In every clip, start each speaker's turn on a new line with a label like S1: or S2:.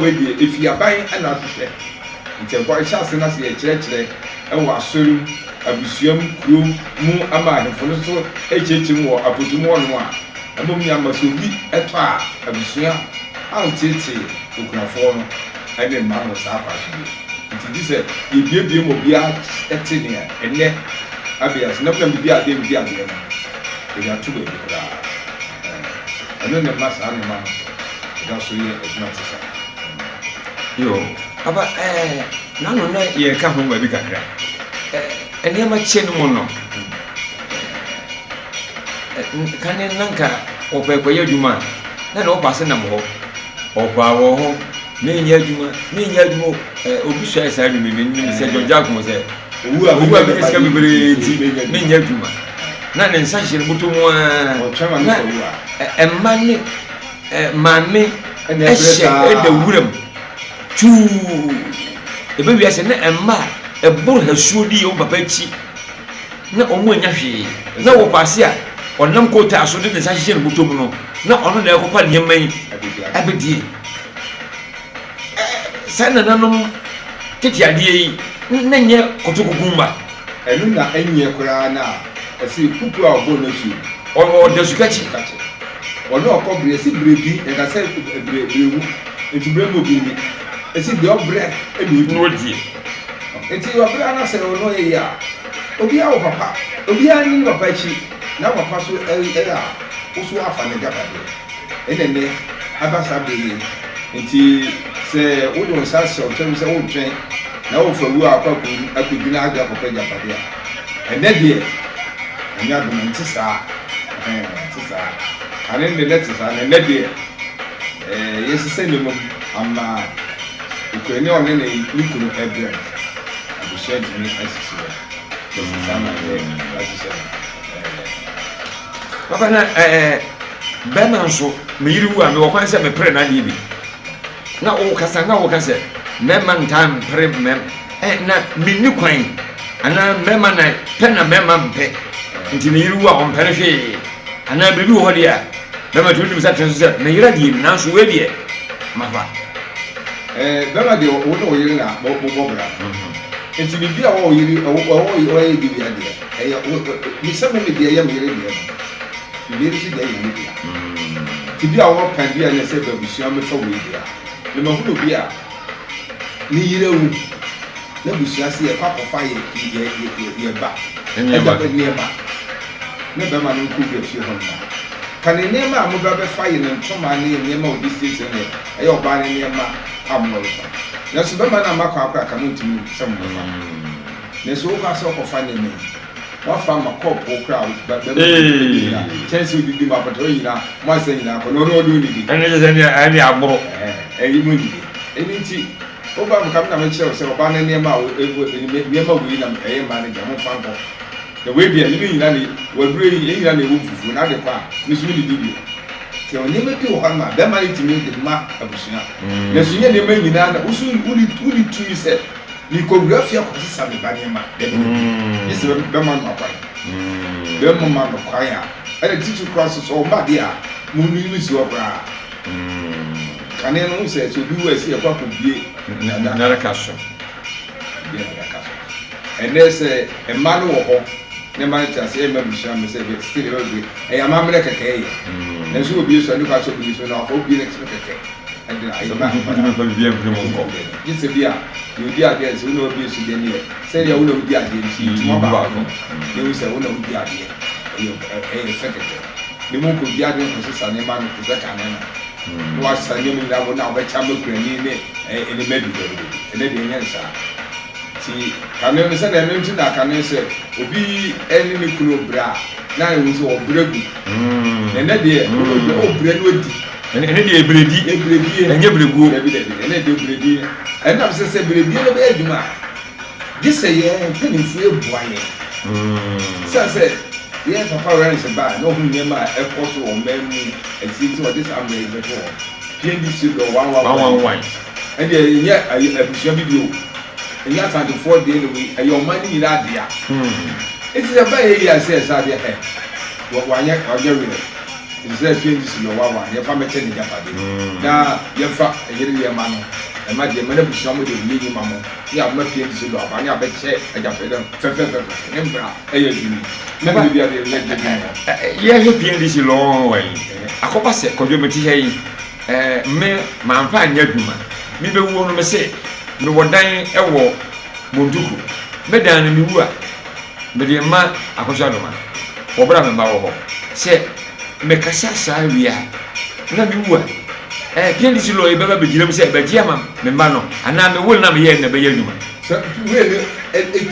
S1: wei deɛ ɛfiri aban na ahwehwɛ. Nti ɛbɔ ɛhyɛ ase na sɛ yɛkyerɛkyerɛ wɔ asɔre mu, abusua mu, kuro mu ama ahemfo no nso rekyerɛkyerɛ mu wɔ apotu mu hɔnom a, ɛma mu nya ma sɛ obi tɔ a abusua anteetee okunafoɔ no ne mma no wɔ saa kwan so bio. Nti gye sɛ yɛbuebue ma obiara te nea ɛnnɛ abɛyɛ ase na me na medi adeɛ medi adeɛ no yɛde ato baabi koraa. Ɛhɛn, ɛno na ɛma saa nneɛma no da so yɛ adwuma te saa.
S2: Yoo, papa ɛɛ n'ano na yɛreka ho baabi kakra. Ɛɛ nneɛma kyɛ no mu no, ɛɛ kane na nka wɔpɛ kɔyɛ adwuma a, na na wɔpa ase nam hɔ. Ɔpa wɔ hɔ, menyɛ adwuma, menyɛ adwuma o. Ɛɛ obi suae saa nnwuma yi, menim sɛ John Jack ho sɛ,
S1: Owu a
S2: owu a menya sika bebree nti, menyɛ adwuma. Na ne nsa hyɛ ne bɔtɔ mu ara. Na mma ne maame hyɛ da wuram tuu. Ɛbɛ wiase na mma a ɛboro hasuo di wɔn papa akyi na wɔn annya hwee. Na wɔ paase a ɔnam kootaa so de ne nsa hyehyɛ ne bɔtɔ mu no, na ɔno na ɛkɔpa nneɛma yi abɛdie. Saa nananom tete adeɛ yi na nyɛ kɔtɔkuku mma.
S1: Ɛno na ɛnyɛ koraa na ɛse kuku a ɔbɔ n'asuo.
S2: Ɔda sukakyi.
S1: Ɔne ɔkɔ brɛ ɛse brɛ bi yɛka sɛ brɛ brɛ wu nti brɛ ma obi nni ɛse deɛ ɔbrɛ na ɔdi.
S2: Na ɔdie.
S1: Nti ɔbrɛ ana sɛ ɔno ɔyɛ yie a obiara wɔ papa obiara nni ne papa akyi na papa so ɛyɛ a wo so afa n'agyapadeɛ. Ɛna nnɛ aba saa berɛ yi, nti sɛ wode wo nsa ahyɛ wo kyɛm sɛ woretwɛn na worefa wuo a akɔ akɔgyina ade akɔpɛ agyapadeɛ a, ɛnnɛ deɛ Nyame adom ɛnte saa, ɛhɛn, ɛnte saa. Kane no deɛ na ɛte saa, na ɛnnɛ deɛ ɛɛ yɛsesa nneɛma mu ama okuani a ɔne ne ne kunu ɛbrɛ no, abusua ntumi ansisi hɔ. Ɛsɛ saa na yɛahyehyɛ no.
S2: Papa na ɛɛ bɛrima nso me yere wu a mewɔ kwan sɛ mepere n'adeɛ bi. Na wokasa na woka sɛ mmarima ntaa mpere mmarima ɛ na menni kwan anaa mmarima na pɛ na mmarima mpɛ nti ne yere wu a ɔmpɛ no hwee anaa biribi wɔ hɔ deɛ a bɛrima tumi nim sɛ tene so sɛ me yere adeɛ ni nanso wei deɛ mafa.
S1: Ɛɛ bɛrima deɛ wo ne wo yere na mobɔ bra nti biribi a wɔ wo yere ɛwɔ wɔyɛ bi bia deɛ Ɛyɛ wo me sɛ me me deɛ yɛ me yere deɛ no, me yere nso deɛ yɛ me dea. Nti bi a wɔka bi a na sɛ babusua mefa wei deɛ a, na mahunu obi a ne yere awu na busua se yɛkɔ akɔfa yɛ yɛ yɛ yɛ ba
S2: Nneɛma.
S1: ɛda nneɛma ne bɛma no nkɔ wura fie hɔ nom a, ka ne nneɛma a mobɛ bɛfa yɛ ne ntoma ne nneɛma a ɔde siesie ne ɛyɛ ɔbaa ne nneɛma a mobɛfa. Nanso bɛma no amma kwan koraa ka montumi sɛ mobɛfa. Nanso wokɔ a sɛ wokɔfa nneɛma yi, woafa ama kɔɔpow koraa a bɛma bi nyinaa, kyɛnsee odidi mu, apɔtɔwe nyinaa, moasɛ nyinaa kɔ, na ɔno ɔde onnidi.
S2: Ɛno kyerɛ sɛ ɛne ɛne aboro.
S1: Ɛɛ, ɛyi mo nnidi. Ɛno nti, woba mu ka me na mekyerɛ wo sɛ ɔbaa no nneɛma a nneɛma wei na ɛyɛ mmaa no dea, momfa nkɔ. Na wei deɛ, me ne nyinaa na waduro yi, yɛn nyinaa na ɛwɔ mfufuo, na ade kɔ a, me nso mennidi bio. Sɛ nneɛma bi wɔ hɔ nom a, bɛrima no tumi de ma abusua. Nanso nyɛ nneɛma nyinaa na wo nso wonni tumi sɛ Mekɔwura fie akɔsesa me ba nneɛma. Dabi, dabi. Gye sɛ bɛma no kwan. Bɛma ma no kwan a, ɛna titiri koraa nso sɛ ɔmma deɛ a, mo nsi hɔ koraa. Kane no, wohu sɛ sɛ obi wu a, ɛsɛ yɛkɔ akɔbue
S2: n'adaka so.
S1: Bue n'adaka so. Ɛnnɛ sɛ mma no wɔ hɔ na mma no te ase, ɛmma abusua no sɛ bɛ still ɛbɛbue. Ɛyɛ amammerɛ kɛkɛ ɛyɛ. Nanso wobue so a, ɛnni kwan sɛ wobue so na wafa wobue no kɛkɛ.
S2: Wotumi mfa biribiara mfiri mu nkɔ.
S1: Gye sɛ bi a deɛ ɔdi adeɛ no sɛ wo na wabue so deɛ neɛ sɛdeɛ wo na wodi adeɛ nti ntoma baako no na ɛhu sɛ wo na wodi adeɛ ɛyɛ ɛyɛ fɛ kɛkɛ na mu nkɔdi adeɛ nkɔsesa nneɛma no te sɛ kane no na wasesa nneɛma nyinaa bɔ na wobɛkyɛ ama kurani ne nneɛma bi dabi dabi ɛnɛ deɛ ɛnyɛ nsaa nti kane no sɛdeɛ ɛno nti na kane sɛ obi ne ne kunu brɛ a na ɛhu sɛ ɔbrɛ gu na ɛnɛ deɛ ɔbrɛ no adi.
S2: Ɛno deɛ ɛbrɛdi, ɛnyɛ brɛguo.
S1: Dabi dabi, ɛno deɛ brɛdie. Ɛnam sɛ sɛ brɛdie no bɛyɛ adwuma a, gye sɛ yɛn mpanimfoɔ yi boa yɛn. Sane sɛ yɛn papa Lawrence baa na ɔhunu nneɛma a ɛkɔ so wɔ ɔman mu asie nti na ɔde saa mmara yi bɛto hɔ. PNDC law 111. Ɛndeɛ ɛnyɛ abusua bi deɛ o, ɛnyɛ Asantefoɔ deɛ na wei, ɛyɛ ɔman no nyinaa dea. Nti sɛ ɛba yɛ yie a sɛ ɛsɛ adeɛ hɛ, wanyɛ werɛ. Ɛsɛ sɛ PNGC lɔ wawa na yɛfa mɛkyɛ n'agyapadeɛ na yɛfa ɛyere deɛ ma no ɛma deɛ ma n'abusua mo deɛ yɛ nyi ma mo ne abɛma PNGC lɔ aba ne abɛkyɛ agyapadeɛ no fɛfɛfɛfɛ ne mbra ɛyɛ adwuma yi ne biribi adeɛ yɛ gye bi mo.
S2: Yɛhwɛ PNGC lɔ wawa yi akɔba sɛ Kwadwo mete ha yi me manfa anyɛ adwuma me bɛwuo no me se mewɔ dan wɔ Montuku me dan no mewu a Mede rema Akosua Adoma wɔ berɛ a me mma wɔ hɔ. Sɛ mekasa saa wie a, na mewu a, ɛɛ PNDC law yi bɛba bɛgyina mu sɛ ɛbɛgye ama me mma no anaa me will no a meyɛɛ no na ɛbɛyɛ adwuma.
S1: Sɛ will no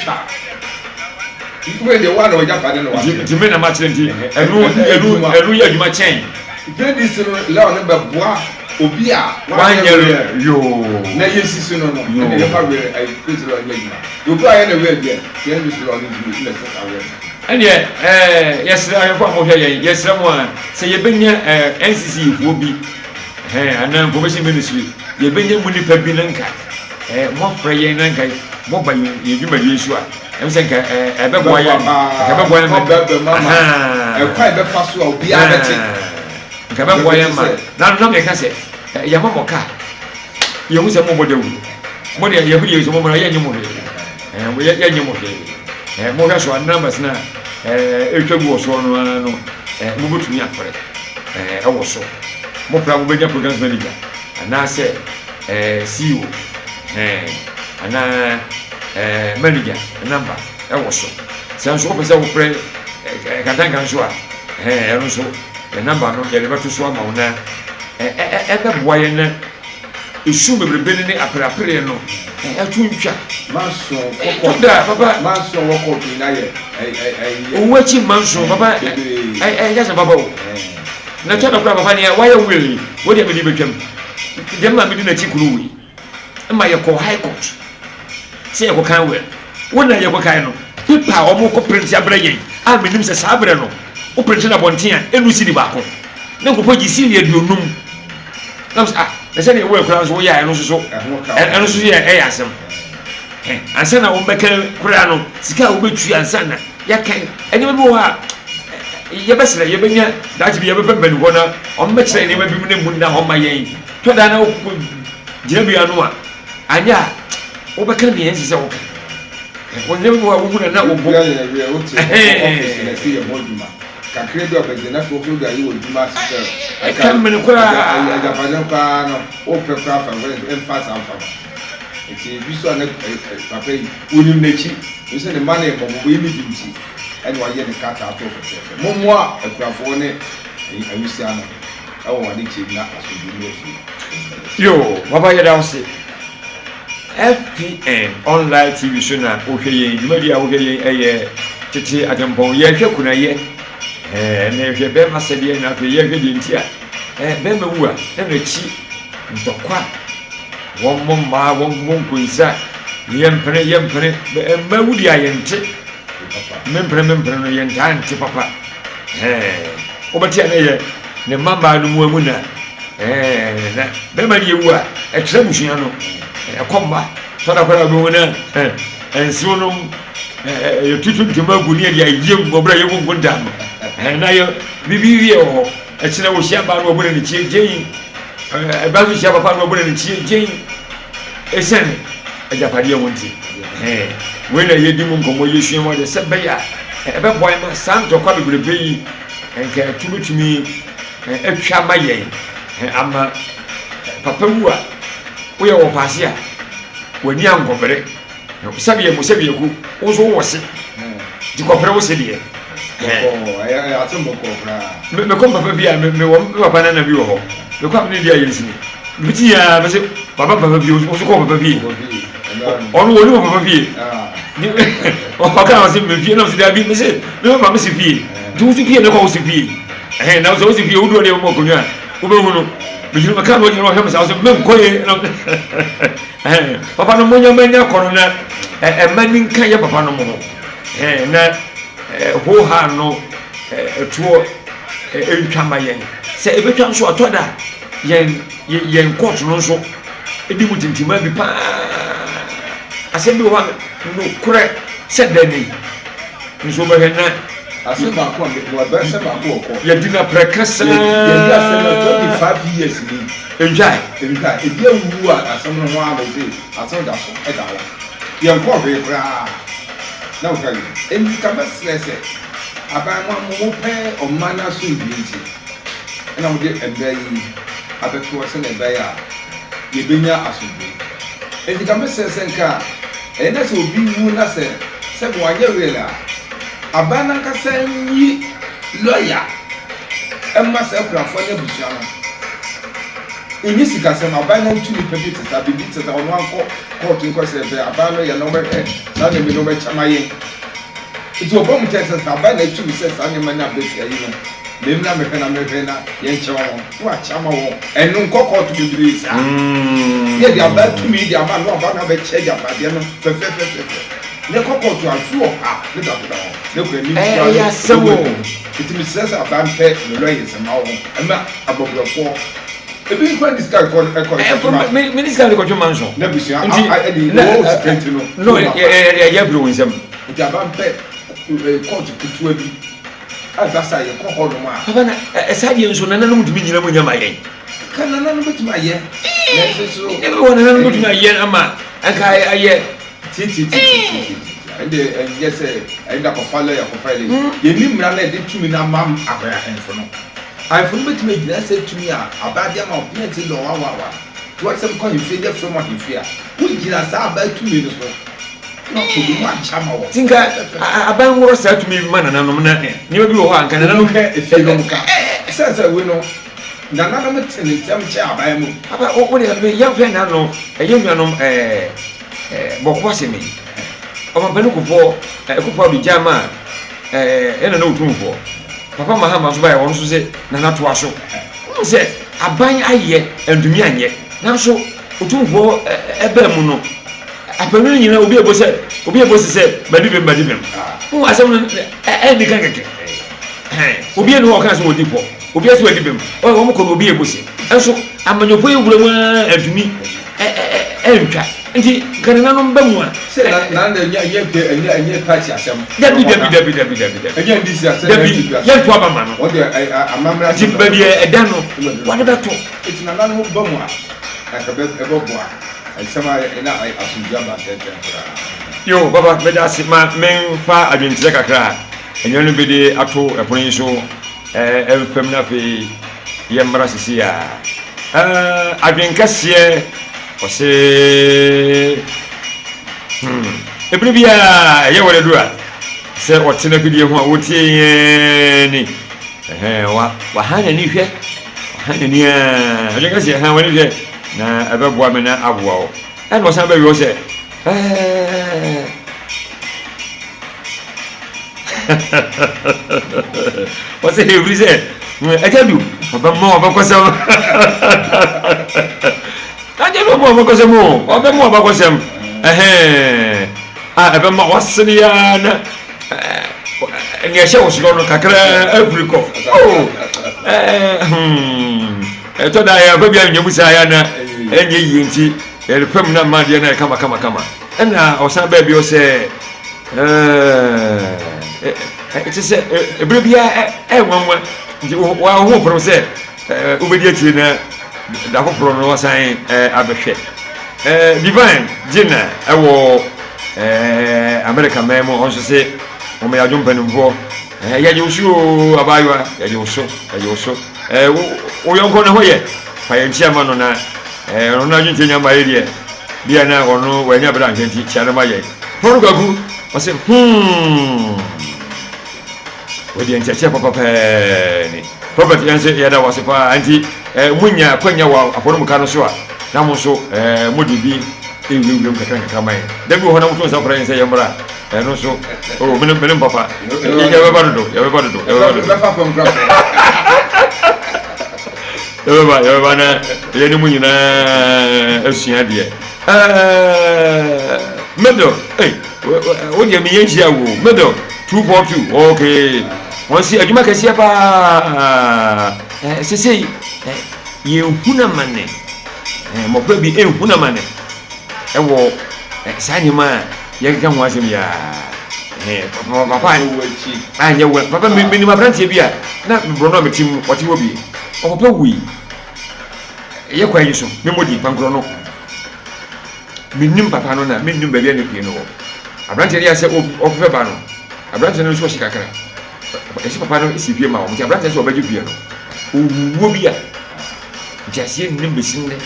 S1: twa a, will deɛ wo ara na w'agyapade na wakyerɛ.
S2: Nti me na makyerɛ nti ɛno ɛno ɛno yɛ adwuma kyɛn.
S1: PNDC no law no bɛboa obi a
S2: wanyɛ will yoo
S1: na yɛsi so no no ɛna yɛfa will ɛyi PNDC law nyɛ adwuma. Obi a ɔyɛ ne will deɛ, yɛn de soro ɔno ntumi na ɛsɛ saa wɛ no.
S2: Ɛnneɛ ɛɛ yɛsrɛ ahwɛfoɔ a mohwɛ yɛn, yɛsrɛ mo a sɛ yɛbɛnya ɛɛ NCC foɔ bi ɛhɛn anaa information ministry yɛbɛnya mu nipa bi na nka ɛɛ moafrɛ yɛn na nka moba yɛn yɛn dwumadie so a ɛm sɛ nka ɛɛ ɛbɛboa yɛn nka ɛbɛboa yɛn
S1: ma ahaa ɛkwan ɛbɛfa so a obiara bɛte
S2: nka ɛbɛboa yɛn ma na na meka sɛ yɛma mo kaa Yɛhu sɛ mobɔ dawuro. Mo deɛ yɛhu deɛ sɛ mommra yɛnyɛ mo hwee. Ɛɛ yɛnyɛ mo hwee. Ɛɛ mohwɛ so a numbers no a ɛɛ ɛtwa gu wɔ soɔ no ara no ɛɛ mobɛtumi afrɛ ɛɛ ɛwɔ so. Mofrɛ a mobɛnya programs manager anaasɛ ɛɛ CEO ɛɛ anaa ɛɛ manager number ɛwɔ so. Sɛ nso wopɛ sɛ wofrɛ ɛɛ Kantanka nso a ɛɛ ɛno nso yɛn number no yɛde bɛto so ama wo na ɛbɛboa yɛn na esu bebrebe no ne apereapereɛ no ɛto ntwa.
S1: Manso kɔkɔ da papa. Manso wɔ kɔɔto nyinaa yɛ ɛyɛ.
S2: Owu akyi manso papa ɛyɛ sɛ papa o. Na twɛ dɔkora papa nea wayɛ will yi wo deɛ mede bɛtwam deɛ ma mede n'akyi kunu wei ma yɛkɔ high court sɛ yɛkɔ kan will wo na yɛkɔ kan no paper a wɔn kɔ print abrɛ yɛn a menim sɛ saa berɛ no wo print no abɔnten a ɛnu sidi baako na nkurɔfoɔ gye sidi 50 na sɛ ah na sɛdeɛ wo akura nso woyɛ a ɛno nso so ɛno nso yɛ ɛyɛ asɛm ansa na wɔbɛka koraa no sika a wobɛtua ansa na yɛaka nneɛma bi wɔ hɔ a yɛbɛsrɛ yɛbɛnya daakye bi yɛbɛpɛ mpanimfoɔ na wɔbɛkyerɛ nneɛma bi mu na mu nna hɔ ma yɛn tɔ da na wokɔ gyinabea no a anyɛ a wobɛka deɛ ɛnsɛ sɛ woka wɔn nneɛma bi wɔ hɔ a wohu na na wobɔ
S1: Kakra bi a ɔbɛgye na afei wode ayɛ w'adwuma ase sɛ
S2: ɛka mmene koraa.
S1: Agyapade no koraa no wopɛ koraa fa mfa saa mfa ma. Nti ebi so a na papa yi wonim n'akyi ebi sɛ ne mma no yɛ mmɔbɔ yi ne bi nti ɛna wayɛ ne krataa ato fɛfɛɛfɛ. Mommoa akunafoɔ ne awisia no ɛwɔ wɔn adekyɛ mu na asomdwoe mmra fie.
S2: Yoo papa yɛda wo se. FPN online TV so na wohwɛ yɛn dwumadi a wohwɛ yɛn ɛyɛ tete atempɔn yɛhwɛ kunayɛ ɛɛ na yɛhwɛ bɛrima sɛdeɛ na afei yɛhwɛ deɛ nti a ɛɛ bɛrima wu a na n'akyi ntɔkwa wɔn mmɔ mmaa wɔn mmɔ nkonsa yɛmpene yɛmpene mmaa wu deɛ a yɛnte mempene mempene no yɛntaa nte papa ɛɛ wobɛte a na yɛ ne mma mmaa no mu amu na Ɛɛ na bɛrima no yɛwu a ɛkyerɛ abusua no ɛkɔ mma tɔda koraa wobɛhu na nsew no yɛtutu ntoma agu ne yɛde ayam wɔ berɛ a yɛbu nkontaa no na yɛ biribi wie wɔ hɔ ɛkyerɛ wɔhyia baa no wɔbu no ne kyie gyɛn ɛba nso hyia papa no wɔbu no ne kyie gyɛn ɛsiane agyapadeɛ ho nti wei na yɛdi mu nkɔmmɔ yɛsua mu adeɛ sɛ bɛyɛ a ɛbɛboa ma saa ntɔkwa bebrebe yi nka ɛto bɛtumi atwa ama yɛn ama papa wu a woyɛ wɔ paase a w'ani ankɔbere sɛdeɛ mo sɛdeɛ ku wo nso wowɔ se nti kɔpere wo se deɛ mekɔ papa bi a mewɔ me papa nana bi wɔ hɔ mekɔ a mene di a yɛnsini mepiti yɛ mese papa papa bi wo nso kɔ papa fie ɔno wɔne wɔ papa fie ɔka ɔse mefie na ɔse daabi mese me papa mese fie nti wo so fie ne kɔ wo se fie Ɛhɛn, na sɛ wosi fie wodu hɔ deɛ wɔma akonnwa a, wobɛhu no. Megyina meka no ɔgyina ɔhwɛ me saa sɛ menkɔ ye na ɛhɛn, papa no monya manya kɔ no na ɛma ni nka yɛ papa no mo ho. Ɛhɛn, na hoha no ɛtoɔ ɛntwa ma yɛn. Sɛ ɛbɛtwa nso atɔ da yɛn yɛn court no nso ɛdi mu tintima bi paa. Asɛm bi wɔ hɔ a nokorɛ sɛ dɛn ni nso wobɛhwɛ na.
S1: Asɛm baako a mewɔ asɛm baako wɔ kɔ.
S2: Yɛdi no aprɛka saa.
S1: Yɛdi asɛm no 25 years ni.
S2: Ntwae.
S1: Ntwae. Ebi awuwu a asɛm no ho ara na ɛsɛ asɛm da so ɛda hɔ. Yɛnkɔ hwee koraa na woka yi. Enti ka mɛsrɛ sɛ aban mo a mo pɛ ɔman no asomdwie nti ɛna mode mmara yi abɛto hɔ sɛnea ɛbɛyɛ a yɛbɛnya asomdwie. Enti ka mɛsrɛ sɛ nka ɛyɛ na sɛ obi wu na sɛ sɛbi wanyɛ will a, aban no ankasa nyi lɔya mma saa akunafoɔ ne abusua no. Ɛnyɛ sikasɛm, aban no ntu nipa bi te saa, biribi te saa, ɔno ankɔ kɔɔto nkɔsrɛ sɛ aban no yɛ na ɔmɛhwɛ saa nneɛma yi na ɔmɛkyɛ ma yɛn. Nti ɔbɔ mu kyerɛ sɛ sɛ aban na atumi sɛ saa nneɛma no abɛsi ayi no, memmra mehwɛ na mehwɛ na yɛnkyɛ wɔn, na wakyɛ ama wɔn. Ɛno nkɔ kɔɔto bebree saa. Ne yɛde aban tumi de ama no, aban no abɛkyɛ agyapadeɛ no fɛfɛɛfɛfɛ. Ne kɔ kɔɔto a, mfe wɔ ha ne da so da hɔ. Ne kura nim
S2: Ɛyɛ
S1: koraa no,
S2: asɛm
S1: ɛbɛbɔ
S2: o.
S1: agu. Nti mesrɛ sɛ aban mpɛ ne lawyers mma wɔn, mma abɔbrɔfoɔ. Ebi nkura ne sika nkɔ ɛkɔ
S2: Ɛkɔ
S1: nkɔtwe
S2: me me ne sika de kɔtwe manso.
S1: N'abusua
S2: Nti
S1: ɛde
S2: na
S1: wɔn sika nti no.
S2: no yɛ yɛ yɛ abiri wɔn nsam.
S1: Nti aban pɛ kɔɔto ketewa bi a ɛba sa yɛkɔ hɔ nom a.
S2: Papa na ɛsaa deɛ nso nananom ntumi nyina mu nyɛ ma yɛn.
S1: Ka nananom bɛtumi ayɛ. Nanso so.
S2: Ɛbi wɔ nananom bɛtumi ayɛ ama ɛnka ayɛ.
S1: Titititititi ɛnde ɛnyɛ sɛ ɛnde akɔfa lɔya akɔfa lɔya. Yɛnni mmara no a ɛde tumi no ama ahemfo no. Ahemfo no bɛtumi agyina sɛ tumi a aban de ama wo pnt law wawawa. Nti wɔde sɛ mekɔ ahemfie ne yɛfrɛ mo ahemfie a, wogyina saa aban tumi no so na wɔakɔ bi mu akyɛ ama wɔn.
S2: Nti nka aban worɔ saa tumi yi ma nananom na nneɛma bi wɔ hɔ a nka nananom.
S1: Wɔhwɛ efie no ka. Ɛsiane sɛ wei no nananom te ne ntɛm kyɛ aban mu.
S2: Papa wo deɛ yɛmfrɛ nananom ɛyɛ nuanom ɛɛ. Bɔko asɛm yi, Ɔmampanin Kufuor, Kufuor Addo gyaa maa yɛn nana Otumfoɔ. Papa Mahama nso baeɛ, ɔno nso se nana toa so. Wohu sɛ aban ayɛ, antumi anyɛ. Nanso Otumfoɔ baa mu no, apanu no nyinaa obi ɛbɔ sɛ, obi ɛbɔ si sɛ madi bem, madi bem. Wohu asɛm no ɛnni ka kɛkɛ. Obi ɛni hɔ ɔka sɛ ɔdi fɔ, obi ɛsɛ wadi bem. Wɔn kɔ no obi ɛbɔ si. Nso amanyɔfoɔ yi wura mu ara antumi. Ɛntwa nti nka nananom ba mu a.
S1: Sɛ na na na ɛnyɛ ɛnyɛ pɛ ɛnyɛ ɛnyɛ party asɛm.
S2: Dabi dabi dabi dabi dabi dabi.
S1: Ɛnyɛ NDC asɛm
S2: dabi
S1: NPP asɛm.
S2: Yɛnto aba ma no.
S1: Wɔn deɛ ɛ amammerɛ
S2: asɛm. Nti baabi a ɛda no wɔde bɛto.
S1: Nti nananom ba mu a anka bɛ ɛbɛboa nsɛm a na asomdwoe aba ntɛntɛm koraa.
S2: Yoo papa meda ase ma menfa adwenkyerɛ kakra a anuanom bi de ato ɛpono yi so mfam na afei yɛmmra sisi a. Eh, adwen kɛseɛ, ɔse hmm. Ebere biara ɛyɛ wɔn aduru a sɛ ɔte n'afidie ho a wɔtie yɛn ni. Ɛhɛn, wa wahan n'ani hwɛ, wahan n'ani aa, adwen kɛseɛ han w'ani hwɛ na ɛbɛboa me na aboa wo. Ɛna ɔsan bɛwi hɔ sɛ ɛɛ. Ɔsɛ ɛfiri sɛ agya du ɔbɛma ɔbɛkɔsɛm agya du ɔbɛma ɔbɛkɔsɛm o ɔbɛma ɔbɛkɔsɛm ɛhɛn a ɛbɛma wasene ya na nea ɛhyɛ wo soɔ no kakra afiri kɔ o ɛtɔ da yɛ akɔ bi a nyɛ mu saa ya na ɛnyɛ yie nti yɛde fam na mma adeɛ no ayɛ kama kama kama ɛna ɔsan baabi ɔsɛ Ɛte sɛ ɛberɛ biara ɛnwanwa nti wo ho pono sɛ wobɛdi akyire na da foforɔ no wasan abɛhwɛ. Divine Gina ɛwɔ Amerika man mu ɔnso se wɔn yɛ adwo mpanimfoɔ yɛgye wo so oo abaayewa yɛgye wo so yɛgye wo so wo yɔnko ne ho yɛ fa yɛn nkyia ma no na ɔno adwenkyɛ nya mmaeɛ deɛ bia na ɔno wanya berɛ anhwɛ nti kyia no ma yɛn. Paul Kwaku, ɔse hmm, wei deɛ nkyerɛkyerɛ papa pɛɛ ni. Prophet yɛn nso yɛda wo ase paa nti eh, monya akwanya wɔ afɔremuka no so a na mo nso eh, mode bi ewurawura mu kakra nkakra ma yɛn. Da bi wɔ hɔ na moto nsa frɛ yɛn sɛ yɛmmra a, ɛno nso oh, mene mene papa yɛbɛba dodo yɛbɛba dodo yɛbɛba dodo yɛbɛba yɛbɛba na yɛne mu nyinaa asua deɛ. Ɛɛɛ middle ei wo deɛ meyɛ nhyia wo middle 242 okay wɔn si adwuma kɛseɛ paa ɛɛ sesei yɛnhunu amane ɛɛ mmɔfra bi ɛnhunu amane ɛwɔ saa nneɛma a yɛkeka ho asɛm yi a Papa anyɛ wɔ papa menim aberanteɛ bi a na borɔno a mete mu ɔte hɔ bi ɔpapa wui yɛ kwan yi so memmɔ din pankorɔ no menim papa no na mennim baabi a ne fie no wɔ aberanteɛ no yɛ sɛ ɔfefɛ ba no aberanteɛ no nso ɔhye kakra ɛsɛ papa no si fie ma wɔn nti aberanteɛ sɛ ɔbɛgye fie no owuo bi a nteaseɛ nnim bɛsi nnɛ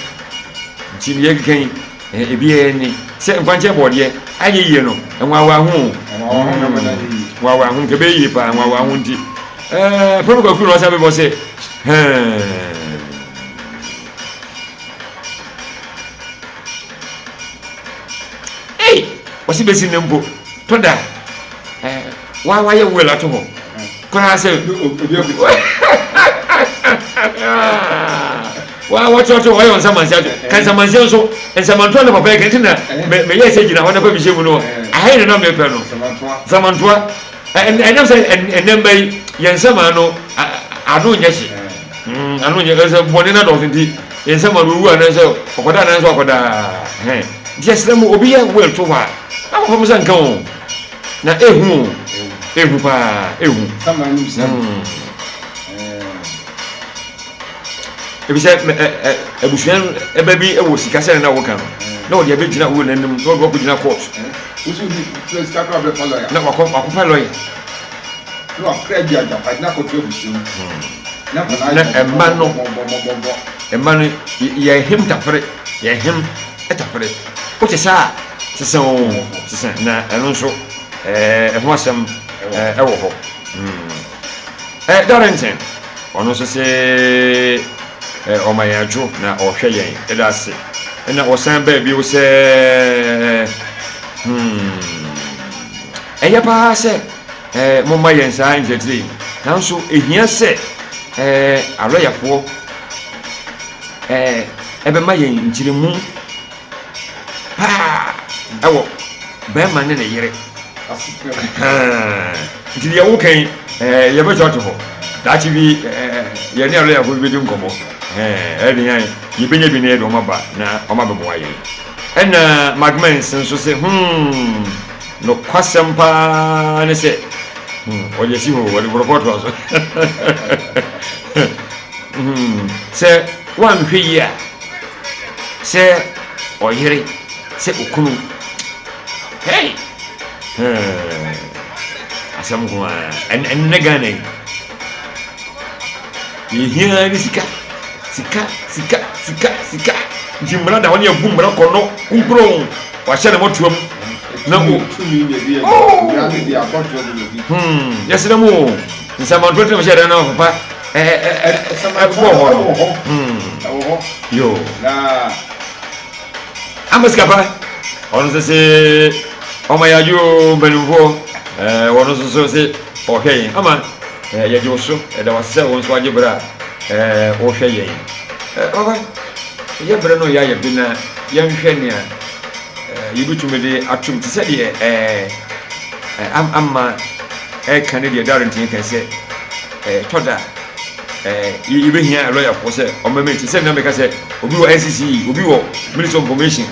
S2: nti ne yɛkeka yi Ebi ne sɛ nkwankyɛn bɔɔdeɛ anyɛ yie no, nwaawaa ho o. Nwaawaa ho nka ɛbɛyɛ yie paa, nwaawaa ho nti. Ɛɛ Pɛrɛm Kwaku na ɔsan bɛbɔ sɛ hɛn. Ei, ɔsi bɛsi ne mpo, tɔ da. Ɛɛ wa wayɛ will ato hɔ koraa sɛ. Wa wɔkyerɛkyerɛ wɔyɛ nsamanseɛ ato ka nsamanseɛ nso nsamantoa na papa yɛ kɛntɛ na meyɛ sɛ gyina hɔ na fa mi hyɛ mu no ahɛn na na mepɛ no nsamantoa ɛnam sɛ ɛnɛ mma yi yɛn nsaman no ano nyɛ hye ano nyɛ sɛ bɔne no adɔɔso nti yɛn nsaman no owu anaasɛ ɔkɔda anaasɛ ɔkɔda hɛn nti ɛsrɛ mu obi yɛ will to hɔ a na wɔfam sɛ nka o na ehu o ehu paa ehu. Efisɛ abusua ba bi wɔ sika sɛnea na woka no, na ɔde abɛgyina wo n'anim na ɔde wakɔgyina court. Na wakɔ wakɔfa lɔya.
S1: Na wakra di agyapade na akɔto abusua mu.
S2: Na mma no mma no yɛhem tafere yɛhem tafere wote saa sesa o sesa na ɛno nso ɛho asɛm ɛwɔ hɔ. Darlington, ɔno nso se ɔma yɛn adwo na ɔhwɛ yɛn. Yɛda ase. Ɛna ɔsan baa bio sɛ, Hmm, ɛyɛ paa sɛ momma yɛn saa nkyerɛkyerɛ yi, nanso ehia sɛ alɔyafoɔ ɛbɛma yɛn nkyerɛmu paa ɛwɔ bɛrima ne ne yere nti deɛ woka yi yɛbɛtɔ ato hɔ daakye bi yɛne alɔyafo bi bɛdi nkɔmmɔ ɛde yɛn yɛbɛnya bi na yɛde wɔn aba na wɔn abɛboa yɛn ɛna magmens nso sɛ hmm nokwasɛm paa ne sɛ hmm ɔde asi hɔ ɔde borɔfo atoa so hmm sɛ woanhwɛ yie a sɛ ɔyere sɛ okunu hey hmm. Asɛm nko ara ɛnnɛ Ghana yi yɛhia ne sika sika sika sika sika nti mmara da hɔ ne abu mmara kɔ no kunkron wahyɛ ne mɔtoam na o hmm yɛsrɛ mu o nsamantoɔ tena hyɛ dan na papa ɛbɔ hɔ no hmm yo Ama sika pa. Ɔno nso se ɔma yɛ adwo o mpanimfoɔ. Ɛɛ wɔn nso so se ɔhwɛ yɛn. Ama ɛɛ yɛgye wo so. Ɛda wase sɛ wɔn nso agye berɛ a ɛɛ wɔhwɛ yɛn. Ɛɛ papa yɛ berɛ no yɛ ayɛ bi na yɛnhwɛ nea ɛɛ yɛbɛtumi de atom te sɛ deɛ ɛɛ ama ɛka ne deɛ Darlington ka sɛ ɛɛ tɔ da Eh, yɛbɛhia lɔyafoɔ sɛ ɔmmɛmɛ nti sɛ nna meka sɛ obi wɔ NCCE, obi wɔ Ministry of Information,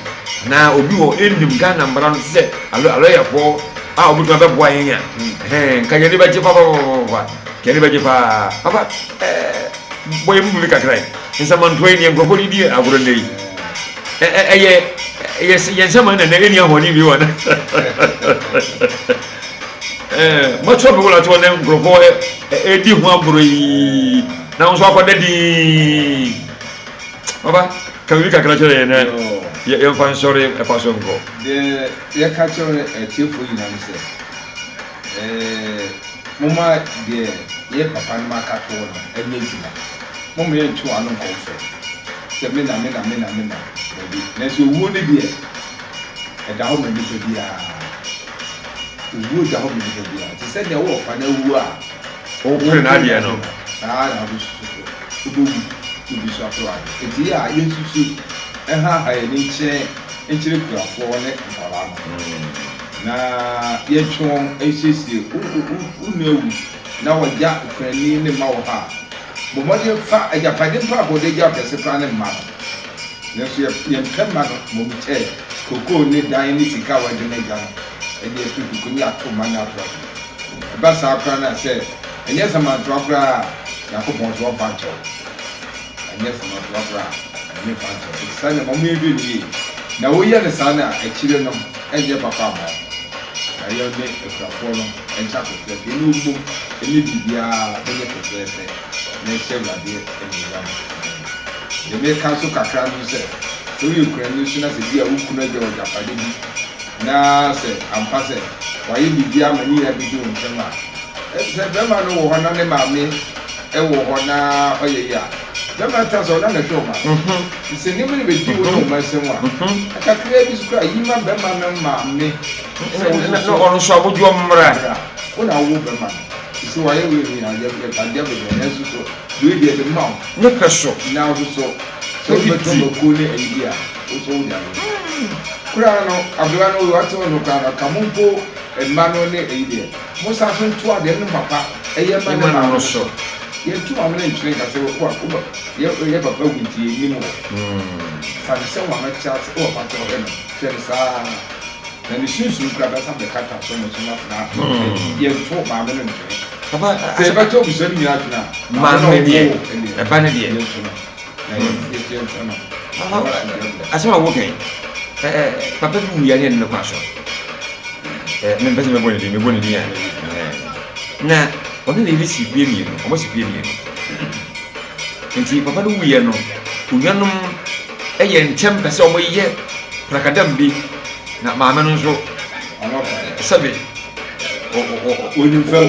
S2: na obi wɔ ɛnnim Ghana mmara no sɛ alɔyafoɔ a ɔbɛtumi abɛboa yɛn a hmm. nka yɛne bɛgye papapapapa yɛne bɛgye paa papa eh, bɔ yɛ mu bi kakra yi nsamantoa yi neɛ nkurɔfoɔ de di agorɔ nnɛ yi ɛyɛ yɛn nsaman nana ɛni ahoɔden bi wɔ no Mɛtwerɛ me wura toɔ ne nkurɔfoɔ ɛredi ho agorɔ yi na wo nso akɔda dinn. Papa, ka biribi kakra kyerɛ yɛn na yɛmfa nsɔre ɛfa so nkɔ.
S1: Deɛ yɛka kyerɛ atiefoɔ nyinaa ne sɛ, momma deɛ yɛ papa nom aka toɔ no nyɛ adwuma. Momma yɛntwe wɔn ano nkɔ mfɛ sɛ me na me na me na me na, dabi. Nanso owuo no deɛ, ɛda hɔ ma nipa biara. Owuo da hɔ ma nipa biara. Te sɛ nea wo ɔfa no awu a,
S2: wopere n'adeɛ no.
S1: Saa ara na wobɛsusu sɛ wobɛwu na obi nso apere w'adeɛ. Enti yɛ a yɛnsusu nhaaha yɛn ani nkyerɛ nkyerɛ kunafoɔ ne nkwadaa no, na yɛntwe wɔn nsiesie. Wo wo nua wu na wɔgya okunani ne mma wɔ hɔ a, bɔ mmɔden fa agyapade mpo a wɔde agya kɛse koraa no mma no. Nanso yɛmpɛ mma no mmom kyɛ kokoo ne dan ne sika a wɔde ma agya no. Ɛde ato kuku ne ato mma ne ato ato. Ɛba saa koraa no a, sɛ ɛnyɛ samantoa koraa a, Nyankopɔn nso ɔmfa nkyɛ wo. Ɛnyɛ samantoa koraa a, Nyame mfa nkyɛ wo. Enti saa nneɛma, momma yɛnhwɛ no yie. Na woyɛ no saa no a, akyire no, ɛnyɛ papa mma wo. Na yɛn ne akunafoɔ no ntra fɛfɛɛfɛ, yɛne wo mmom nyɛ biribiara bɛnyɛ fɛfɛɛfɛ, na ɛnhyɛ Awurade anuonyam. Amen. Deɛ meka nso kakra no sɛ, sɛ woyɛ kunani nso na sɛ bi a wo kunu agya wo agyapade bi, Na sɛ ampa sɛ wayɛ biribi ama ne nyinaa bedi wo nsam a, sɛ bɛrima no wɔ hɔ na ne maame wɔ hɔ na ɔyɛ yie a, bɛrima no tena sɛ ɔno na ɛhwɛ ɔma no. Nti sɛ nneɛma no bedi wo ne wo mma nsam a, kakraa bi so koraa yi ma bɛrima no maame sɛ wo nso so.
S2: Na ɔno nso abodwoɔ mmra.
S1: Mmra. Wo na wowoo bɛrima no. Nti sɛ wayɛ wei ne adeɛ adeɛ bebree nanso so wei deɛ de ma wo.
S2: Ne pɛ so.
S1: Na wo nso so sɛ wobɛtɔ mako ne ayi bi a, wo nso wode ayɛ. Koraa no, aberewa no wate hɔ no koraa no, ka mo mpo mma no ne ayi deɛ, mo san so ntoa deɛ ne papa yɛ ma ne maame no so. Yɛnto maame no ntwene nka sɛ wo wo yɛ yɛ papa wu nti yɛnnim wo. Fa no sɛ wo maame te ase, wo papa te hɔ hwɛ no, hwɛ no saa. Na ne sunsum koraa bɛsan bɛkata so no so na afei yɛnto maame no ntwene.
S2: Papa,
S1: Sɛ yɛbɛto abusua no nyinaa twene a, maame no
S2: maame
S1: a
S2: deɛ,
S1: ɔwoo wo deɛ,
S2: ɛba no deɛ.
S1: yɛnto no. Na yɛnto no.
S2: Papa, asɛm a woka yi, papa bi wuiɛ ne yɛne no kɔ asɔre. Mempɛ sɛ mɛbɔ ne din, mebɔ ne din a. Na ɔne ne yere si fie mmienu, wɔn si fie mmienu. Nti papa no wuiɛ no, onuanom yɛ ntɛm pɛ sɛ wɔyɛ prakadam bi, na maame no nso sɛbe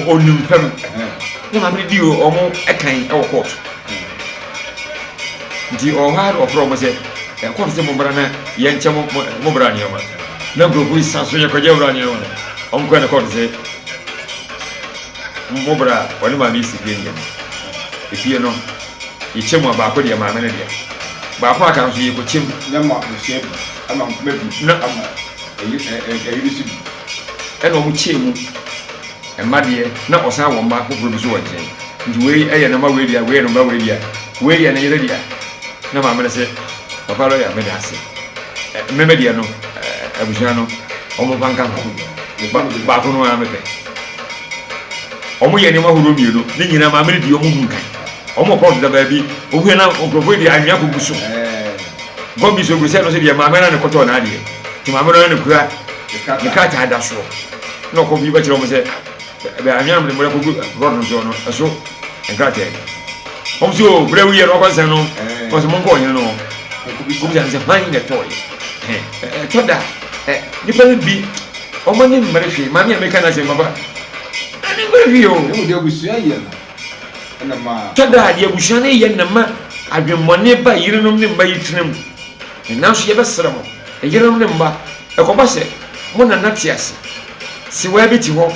S2: onim fam. Na maame no di wɔn kan wɔ kɔɔto. Nti ɔwɔ hɔ ara na ɔfrɛ wɔn sɛ, kɔɔto sɛ mommra na yɛnkyɛ mo mo bra nneɛma. Na nkurɔfoɔ yi sa so yɛkɔgye bra nneɛma. Wɔn kɔɛ na kɔɔto sɛ mo bra ɔne maame yi si fie nneɛma. Efie no yɛkyɛ mu a baako deɛ maame no dea. Baako aka nso yɛkɔkyɛ mu.
S1: Na ma abusua bi, ama nkoma bi,
S2: na
S1: ama ɛyere so bi.
S2: Ɛna wɔn kyɛɛ mu. Mma deɛ, na ɔsan wɔ mma foforɔ bi nso wɔ nkyɛn. Nti wei yɛ ne mma wei dea, wei yɛ ne mma wei dea, wei yɛ ne yere dea. Na maame no se, Papa lɔya, meda ase. Me me deɛ no, abusua no, wɔn mfa nka ho. Ba, baako no ara mepɛ. Wɔn yɛ nneɛma ahorow mmienu, ne nyinaa maame no di wɔn mu nkan. Wɔn wɔ kɔɔto da baabi, wɔn na nkurɔfoɔ yi de anwea kɔgu so. Gɔm bi so gu sɛ no so deɛ maame no na kɔtɔɔ n'adeɛ. Nti maame no na kura ne krataa da soɔ. Na ɔkɔ bi bɛkyerɛ wɔn sɛ bɛ anwea no mede mmɔde akɔgu rɔd no soɔ no ɛso nkrataa ni. Wɔn sɛ o berɛ wuyɛ no wakɔ nsɛn no wɔn sɛ monkɔ ɔhene no hɔ. Kɔbisa no sɛ hwan na ɛtɔɔyɛ. Ɛtɔ da nipa no bi wɔn ani mmere hwee. Maame a meka no asɛm papa ani mmere hwee o.
S1: Ɛmu deɛ abusua yɛ no ɛna ma.
S2: Tɔ da a deɛ abusua no yɛ na ma adwemmɔne ba yerenom ne mma yi tirim. Nanso yɛbɛsrɛ mo, yerenom ne mma, ɛkɔba sɛ mo nana te ase, sewaa bi te hɔ,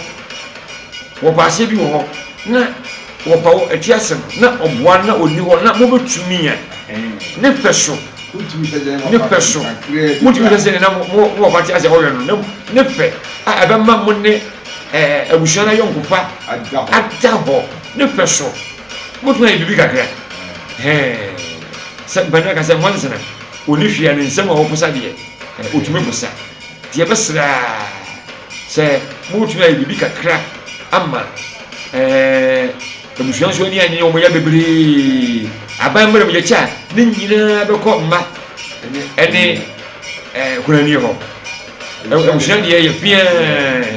S2: wɔpaaseɛ bi wɔ hɔ, na wɔpa wo te ase no, na ɔboa na ɔnni hɔ, na mobɛtumi a, ne pɛ so, ne pɛ so, motumi hwɛ sɛ na mo mo papa te ase a ɔwɛn no, ne pɛ a ɛbɛma mo ne abusua no ayɔnkofa ada hɔ, ne pɛ so, motumi ayɛ biribi kakra. Hɛn, sɛ mpanin aka sɛ nwansena, ɔni hwee a ne nsam a ɔposa deɛ, ɔtumi posa. Nti yɛbɛsrɛ ara sɛ mobɛtumi ayɛ biribi kakra ama abusua nso ani annye wɔn yɛ bebree. Aban mmerɛ mu yɛkyɛ a, ne nyinaa bɛkɔ mma ɛne kunani hɔ. Abusua deɛ yɛ feaa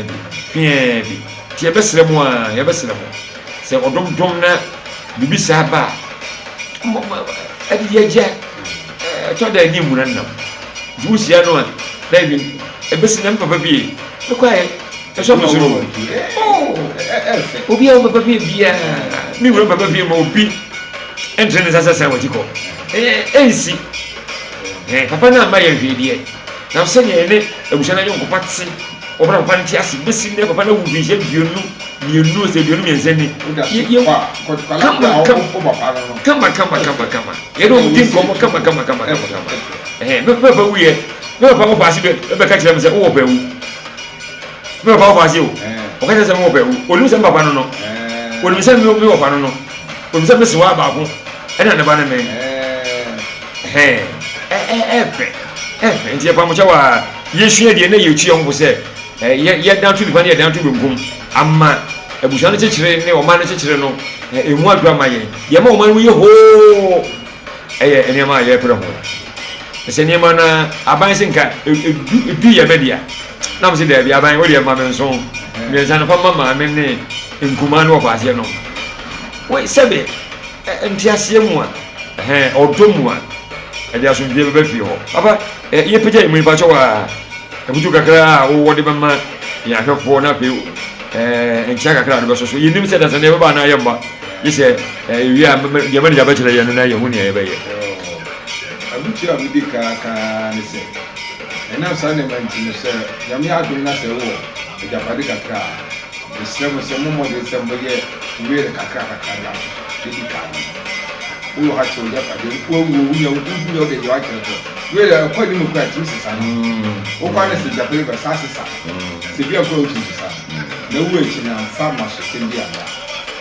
S2: bi, feaa bi. Nti yɛbɛsrɛ mo a, yɛbɛsrɛ mo sɛ ɔdomdom na biribi saa ba a, ɛde yɛgya ɛtɔ da ani mmuna nnam. Nti wohyia no a, na ebi ebesi na me papa fie mekɔ ayɛ ɛsɔ me soro. Oh, obi a wo papa fie biara, me wura papa fie ma obi ɛntere ne nsa sɛ san wakyi kɔ. Ɛnsi. Papa no amma yɛn hwee deɛ, nanso sɛnea yɛne abusua no ayɔnkofa te, wɔbra papa no te ase besi nnɛ, papa no awu mfirihyia 22 sɛ 23 ni. Kama kama kama kama kama. Yɛne wɔn di nkɔmmɔ kama kama kama kama kama. Ɛhɛn, me papa wuiɛ, me papa wɔ paase bɛ bɛka kyerɛ me sɛ wowɔ pɛ wu. Me papa wɔ paase o, ɔka kyerɛ sɛ mewɔ pɛ wu. Onim sɛ me papa no no, onim sɛ me wɔ pa no no, onim sɛ me sewa baako ɛna ne ba no me. Ɛhɛn, ɛɛfɛ, ɛɛfɛ. Nti yɛpa mo kyɛw a, yɛsua deɛ na yɛtu yɛn ho fo sɛ. yɛ yɛdan to nifa ne yɛdan to benkum ama abusua no kyekyere ne ɔman no kyekyere no emu adwo ama yɛn. Deɛ ɛma ɔman no mu yɛ hoo ɛyɛ nneɛma a yɛrepere ho. Sɛ nneɛma no aban se nka edu edu yɛ mɛ dea na mo se daabi aban wo deɛ ma me nso mmiɛnsa no fa ma maame ne nkumaa no wɔ faaseɛ no. Wei sɛbe nteaseɛ mu a ɛhɛn ɔdɔ mu a ɛde asomdwoeɛ bɛba fie hɔ. Papa yɛpagya yɛn mu nipa kyɛw a afutuo kakra a wowɔ de bɛma yɛn ahwɛfoɔ na afei nkyea kakra a de bɛsɔ so. Yɛnim sɛ dasani ɛbɛba anaa yɛmma. Gye sɛ yɛwie a deɛ manager bɛkyerɛ yɛn no na yɛhu nea yɛbɛyɛ.
S1: Afutuo a medi kan aka ara ne sɛ, ɛnam saa nneɛma nti no, sɛ Nyame adom na sɛ wowɔ agyapade kakra a, Mesrɛ mo sɛ mommɔ mmɔden sɛ mobɛyɛ will kakra kakra de ato so. Deɛ ɛdi kan no, wowɔ ha kyɛ w'agyapadeɛ, woawu o, wonya wo wonya wode deɛ wakyerɛ to. Will a ɛkɔ anim koraa ɛtumi sesa no. Wokɔ a na sɛ agyapadeɛ ba saa sesa. Sɛ bi a koraa wotumi sesa no. Na wu akyi no amfa mmasosɛm bi amma.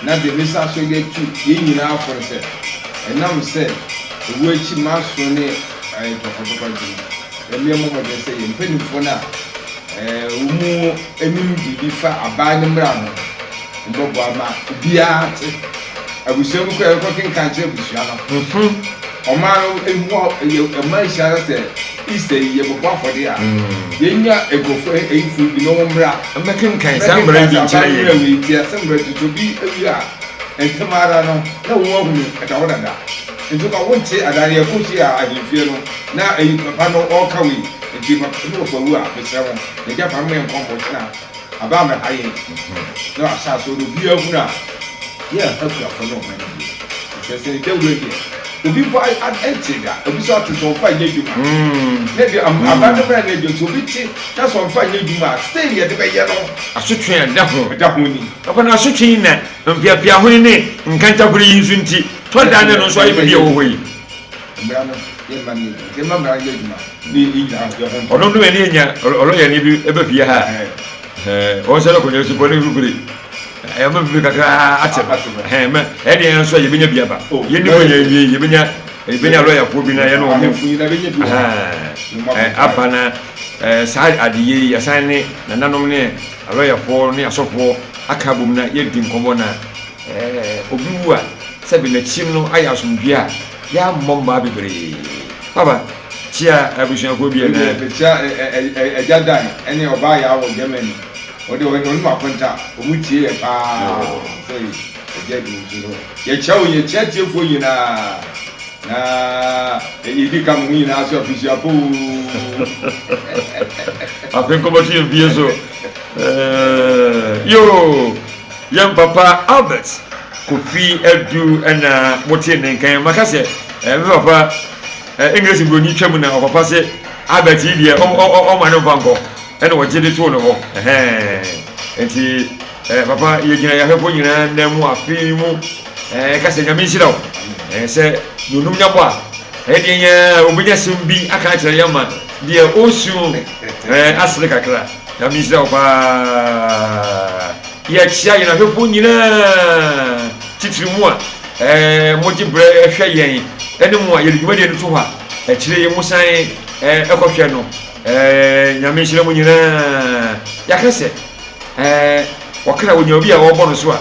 S1: Na deɛ mesa so de atu yɛn nyinaa fo ne sɛ, ɛnam sɛ ɛwu akyi maso ne ntɔkwantɔkwa nti no, yɛmmɔ mmɔden sɛ yɛn mpanimfoɔ no a wɔn nim biribi fa aban no mmara ho no, wɔbɛboa ma obiara ate. Abusua mu koraa yɛkɔ kenkan kyerɛ abusua no. Ɔman no ehu ɔman hyia no sɛ Easter yi yɛbɛbɔ afɔde a, yɛnya nkurɔfoɔ ayifo bi na wɔn mmra.
S2: Mmɛkenkan saa mmara yi bi nkyerɛ yɛn.
S1: Mmara wei nti asɛm mmara tutu obi awie a, ntɛm ara no na wɔn ahunu ɛda hɔ dada. Nti ka wonte adaa no yɛkɔ hyia ahemfie no na ayi papa no ɔreka wei nti papa me wɔfa wu a mesrɛ mo n'agya pa mma yɛn nkɔmmɔ kyena aba amɛha yɛn na wahyɛ aseɛ no obiara hunu a yɛnha kuafo ne ɔman no bio nti sɛ ne dawuro deɛ obi mpo ɛnte da obi sɛ ɔte sɛ ɔmfa nyɛ adwuma ne deɛ aba no mmerɛ no adwuma nti obi te na sɛ ɔmfa nyɛ adwuma a sei ne yɛde bɛyɛ no.
S2: Asotwe a ɛda ho.
S1: Ɛda ho ni.
S2: Papa no asotwe yi na mpeapeahone ne nkantakore yi nso nti tɔ da ne no nso ayɛ biribi a ɛwɔ hɔ yi.
S1: Mmara no yɛ mma no yɛ adwuma nti mma mmara no yɛ adwuma ne yɛn nyinaa yɛ ho
S2: ɔno no ɛne nya ɔlɔyɛni bi ɛbɛ fie ha wɔn sɛ lɔkɔnyɛ so bɔ ne fifiri ɛma fifiri kakra ate no mɛ ɛne yɛn nso yɛbɛnya bi aba yɛn ni bɔ yɛn wie yɛbɛnya yɛbɛnya lɔyafoɔ bi na yɛn wɔn aba na saa adeyɛ yi yɛsan ne nananom ne alɔyafoɔ ne asɔfoɔ aka abom na yɛdi nkɔmmɔ na obi wu a sɛbi n'akyi no ayɛ asomdwoeɛ a yɛammɔ mmaa bebree. Papa, kyia abusuakuo bi
S1: ɛnɛ. Mekyia agya Dan ɛne ɔbaa yaa wɔ Germany. Wɔde wɔn mu akonta, wɔn tie yɛ paa. Sɛ agya bi nso so. Yɛkyia wɔn, yɛkyia tiefoɔ nyinaa. Na yɛdi ka mo ho nyinaa so afihyia poo.
S2: Afe nkɔmɔto yɛn fie so. Yoo, yɛn papa Albert Kofi Adu na mote ne nkan. Maka sɛ me papa English buroni twam na ɔpapa sɛ Albert yi deɛ ɔma ne mfa nkɔ ɛna ɔgye de too ne hɔ. Nti papa yɛgyina yɛahwɛfoɔ nyinaa nan mu afe yi mu ɛka sɛ Nyame nhyira wo sɛ nonum nyabɔ a ɛyɛ deɛ nyɛ obɛnya sɛm bi aka akyerɛ yɛn ma deɛ ɔsu asere kakra. Nyame nhyira wo paa. Yɛkyia yɛn ahwɛfoɔ nyinaa, titiri mo a mogye berɛ hwɛ yɛn ne mo a yɛde dwumadie no to hɔ a akyire yi mosan kɔhwɛ no. Nyame nhyira mo nyinaa. Yɛaka sɛ ɔkra ɔnya obi a ɔbɔ no so a,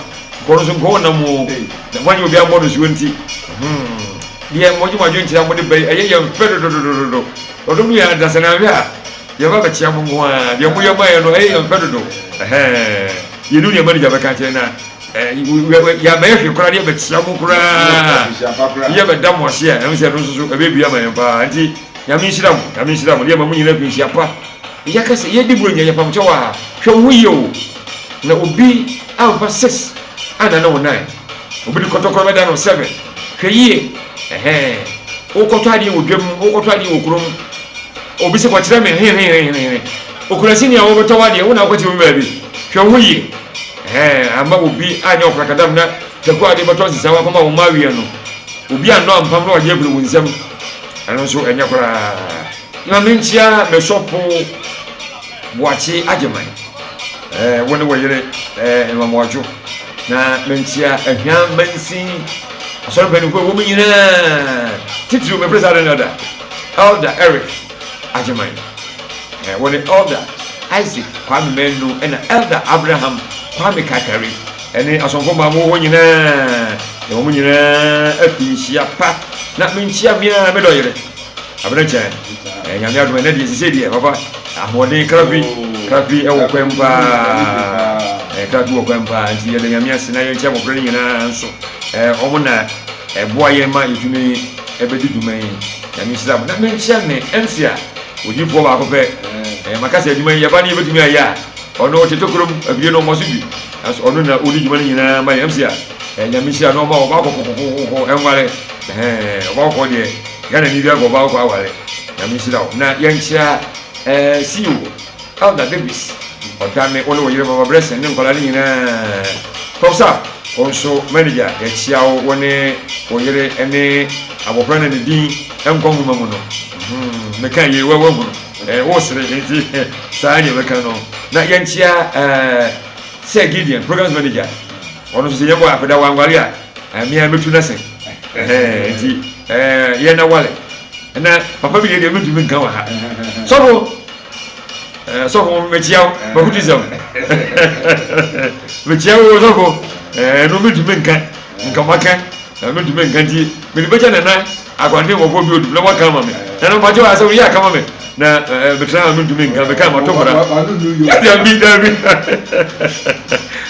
S2: nkɔ no so nkɔ ɔnam o, na moanyɛ obi ammɔ no soɔ nti. Deɛ mogye mo adwenkyerɛ a mode ba yi, ɛyɛ yɛn fɛ dododododo. Ɔdom no yɛ adasanahwɛ a Yɛba bɛkyea mo nko ara. Deɛ moyɛ ma yɛn no, ɛyɛ yɛn fɛ dodo. Ɛhɛn. Yɛnnim deɛ manager bɛka akyerɛ na yɛabɛyɛ hwee koraa ne yɛbɛkyea mo koraa. Yɛbɛda mo ase a, ɛno sɛ ɛno nso so ɛbɛbia ma yɛn paa. Nti, Nyame nhyira mo, Nyame nhyira mo. Ne yɛma mo nyinaa afirinhyia pa. Yɛka sɛ yɛdi buronya, yɛpam kyɛw a, hwɛ wo ho yie o. Na obi amfa 6 annane wo 9. Obi de kɔtɔkorɔ bɛda no 7. Hwɛ yie. Ɛhɛn. Wokɔtɔ adeɛ wɔ dwam, wokɔtɔ adeɛ wɔ kurom. Obi sɛ kɔkyerɛ me hehehehehe. Okuraseni a wɔbɛtɔ w'adeɛ, wo na wokɔkyerɛ obi baabi. Hwɛ wo ho yie. Ɛhɛn, amma obi anyɛ ɔprakadam na taku a wode bɛtɔ nsesaw akɔma wo mma awie no, obi annɔ ampam na wagye afiri wo nsam. Ɛno nso ɛnyɛ koraa. Ma menkyia me sɔfo Boakye Agyeman, ɛɛ, wo ne wo yere, ɛɛ, Mmamoadwo. Na menkyia Ahuam Mansin asɔre mpanyinfoɔ a ɛwɔ mu nyinaa, titiriw me presiding elder, Elder Eric Agyeman, ɛɛ, wo ne Elder Isaac Kwame Manu ɛna Elder Abraham Kwame Kakari ɛne asomfo mmaa mo wɔ hɔ nyinaa yɛma mo nyinaa afi nhyia pa na menkyia me a medɔ yere Abena kyɛn eh, nyame adom ɛnɛ deɛ sisei deɛ papa ahoɔden krafi krafi ɛwɔ kwan mu paa eh, krafi wɔ kwan mu paa nti yɛda nyame ase na yɛnkyɛ mmɔfra no nyinaa nso eh, wɔn na ɛboa yɛn ma yɛtumi ɛbɛdi dwuma yi nyame nhyira mo na menkyɛ me MC a odiyifoɔ baako pɛ eh, maka sɛ adwuma yi yɛba ne yɛbɛtumi ayɛ a ɔno ɔte tokorom afidie no ɔmmɔ so bi nanso ɔno na ɔdi dwuma no nyinaa ma yɛn MC a eh, nyame nhyira na ɔma ɔba kɔkɔkɔkɔkɔ ɛnware eh, ɔba kɔkɔ deɛ Ghana ni bi akɔ ɔba kɔkɔ aware nyame nhyira wo na yɛnkyia eh, CEO Elder Davis ɔdame wo ne wo yere mama blessing ne nkwadaa no nyinaa Professor wo nso manager yɛkyia wo wo ne wo yere ne abɔfra na ne din nkɔ nwoma mu no hmm, meka yie wa wahunu eh, wo sere nti saa ne yɛbɛka no na yɛnkyia eh, Sir Gideon programs manager ɔno nso sɛ yɛbɔ akɔda wanware a mmea mɛtu no ase nti yɛn na wale na papa bi deɛ deɛ mentumi nka wɔ ha sɔfo sɔfo mekyia wo makutu sɛm mekyia wo sɔfo ɛno mentumi nka nka maka mentumi nka nti mede bɛgya nana Akwanten wɔ hɔ bi odum na waka ama me. Na no mpakyɛw asɛm yɛ aka ma me. Na metra ha mentumi nka meka ma to mmara. Dabi dabi.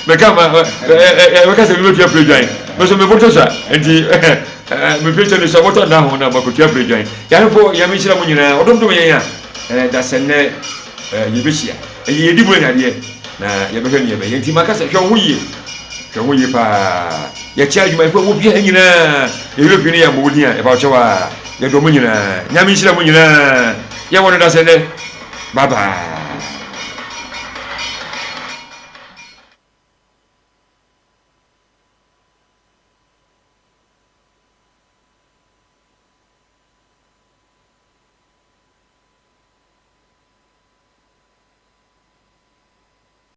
S2: Meka ma meka sɛ mebɛtua pere dwan. Me so meboto sa nti mepere kyɛ no sɛ wɔtɔ nna ho na makotua pere dwan. Yɛahwɛfo Nyame nhyira mo nyinaa. Ɔdomdom yɛn a da sɛ nnɛ yɛbɛhyia. Ɛyɛ yɛdi mu anyadeɛ na yɛbɛhwɛ nea ɛbɛyɛ. Nti maka sɛ hwɛ wo ho yie. Hwɛ wo ho yie paa. Yɛkyɛ adwumayɛfoɔ a ɛwɔ fie ha nyinaa. Yɛwerɛ fi ne yɛammɔ wo din a, yɛpa wo kyɛw a. Yɛdɔ mo nyinaa. Nyame nhyira mo nyinaa. Yɛwɔ no dasɛ nnɛ. Bye bye.